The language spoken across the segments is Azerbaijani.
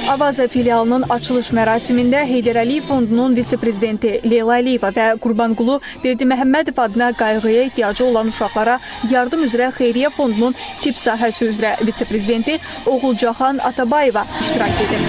Avaza filialının açılış mərasimində Heydər Əliyev Fondunun vitse-prezidenti Leyla Əliyeva və Qurbanqulu Berdiməhəmmədov adına qayğıya ehtiyacı olan uşaqlara yardım üzrə Xeyriyyə Fondunun tibb sahəsi üzrə vitse-prezidenti Oğulcahan Atabayeva iştirak edib.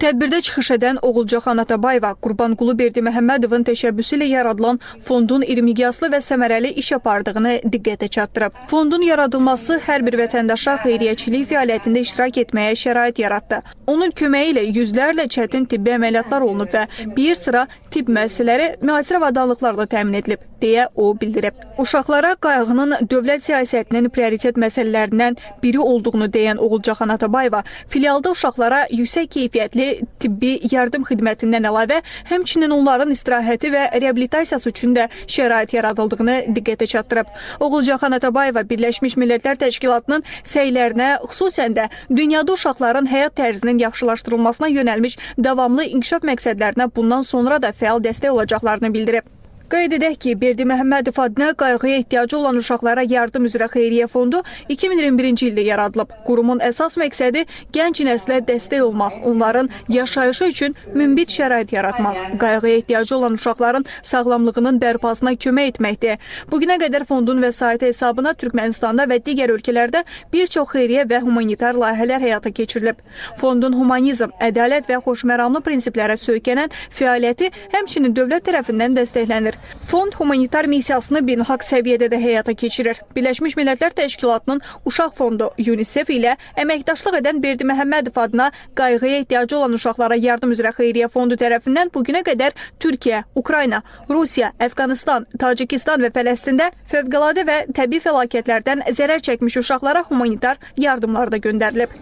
Tədbirdə çıxış edən Oğulcahan Atabayeva Qurbanqulu Berdiməhəmmədovun təşəbbüsü ilə yaradılan fondun irmiqyaslı və səmərəli iş apardığını diqqətə çatdırıb. Fondun yaradılması hər bir vətəndaşa xeyriyyəçilik fəaliyyətində iştirak etməyə şərait yaratdı. Onun köməyi ilə yüzlərlə çətin tibbi əməliyyatlar olunub və bir sıra tibb müəssisələri müasir avadanlıqlarla təmin edilib, deyə o bildirib. Uşaqlara qayğının dövlət siyasətinin prioritet məsələlərindən biri olduğunu deyən Oğulcahan Atabayeva filialda uşaqlara yüksək keyfiyyətli tibbi yardım xidmətindən əlavə, həmçinin onların istirahəti və reabilitasiyası üçün də şərait yaradıldığını diqqətə çatdırıb. Oğulcahan Atabayeva Birləşmiş Millətlər Təşkilatının səylərinə, xüsusən də dünyada uşaqların həyat tərzinin yaxşılaşdırılmasına yönəlmiş davamlı inkişaf məqsədlərinə bundan sonra da fəal dəstək olacaqlarını bildirib. Qeyd edək ki, Berdiməhəmmədov adına qayğıya ehtiyacı olan uşaqlara yardım üzrə Xeyriyyə Fondu 2021-ci ildə yaradılıb. Qurumun əsas məqsədi gənc nəslə dəstək olmaq, onların yaşayışı üçün münbit şərait yaratmaq, qayğıya ehtiyacı olan uşaqların sağlamlığının bərpasına kömək etməkdir. Bugünə qədər fondun vəsaiti hesabına Türkmenistanda və digər ölkələrdə bir çox xeyriyyə və humanitar layihələr həyata keçirilib. Fondun humanizm, ədalət və xoşməramlı prinsiplərə söykənən fəaliyyəti həmçinin dövlət tərəfindən dəstəklənir. Fond humanitar missiyasını beynəlxalq səviyyədə də həyata keçirir. Birləşmiş Millətlər Təşkilatının Uşaq Fondu UNICEF ilə əməkdaşlıq edən Berdiməhəmmədov adına qayğıya ehtiyacı olan uşaqlara yardım üzrə Xeyriyyə Fondu tərəfindən bugünə qədər Türkiyə, Ukrayna, Rusiya, Əfqanistan, Tacikistan və Fələstində fövqəladə və təbii fəlakətlərdən zərər çəkmiş uşaqlara humanitar yardımlar da göndərilib.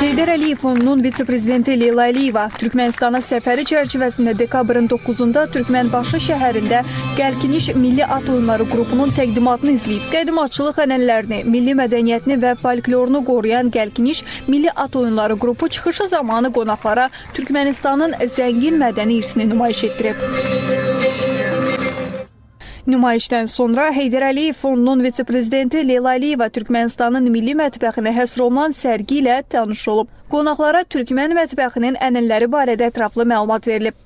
Heydər Əliyev Fondunun vitse-prezidenti Leyla Əliyeva Türkmenistana səfəri çərçivəsində dekabrın 9-da Türkmenbaşı şəhərində Gəlkiniş Milli At Oyunları qrupunun təqdimatını izləyib. Qədim atçılıq ənənələrini, milli mədəniyyətini və folklorunu qoruyan Gəlkiniş Milli At Oyunları qrupu çıxışı zamanı qonaqlara Türkmenistanın zəngin mədəni irsini nümayiş etdirib. Nümayişdən sonra Heydər Əliyev Fondunun vitse-prezidenti Leyla Əliyeva Türkmenistanın milli mətbəxinə həsr olunan sərgi ilə tanış olub. Qonaqlara türkmən mətbəxinin ənənələri barədə ətraflı məlumat verilib.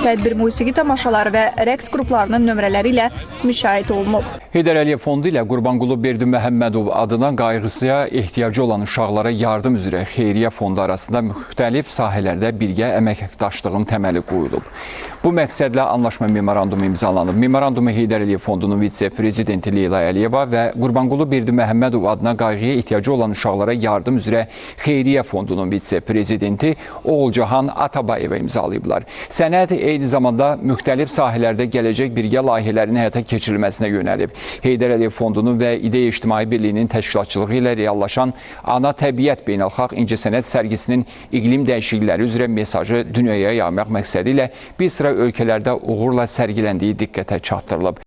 Tədbir musiqi tamaşaları və rəqs qruplarının nömrələri ilə müşahidə olunub. Heydər Əliyev Fondu ilə Qurbanqulu Berdiməhəmmədov adına qayğısıya ehtiyacı olan uşaqlara yardım üzrə Xeyriyyə Fondu arasında müxtəlif sahələrdə birgə əməkdaşlığın təməli qoyulub. Bu məqsədlə anlaşma memorandumu imzalanıb. Memorandumu Heydər Əliyev Fondunun vitse-prezidenti Leyla Əliyeva və Qurbanqulu Berdiməhəmmədov adına qayğıya ehtiyacı olan uşaqlara yardım üzrə Xeyriyyə Fondunun vitse-prezidenti Oğulcahan Atabayeva imzalayıblar. Sənəd eyni zamanda müxtəlif sahələrdə gələcək birgə layihələrinin həyata keçirilməsinə yönəlib. Heydər Əliyev Fondunun və İdeya İctimai Birliyinin təşkilatçılığı ilə reallaşan Ana Təbiət Beynəlxalq İncəsənət sərgisinin iqlim dəyişiklikləri üzrə mesajı dünyaya yaymaq məqsədi ilə bir sıra ölkələrdə uğurla sərgiləndiyi diqqətə çatdırılıb.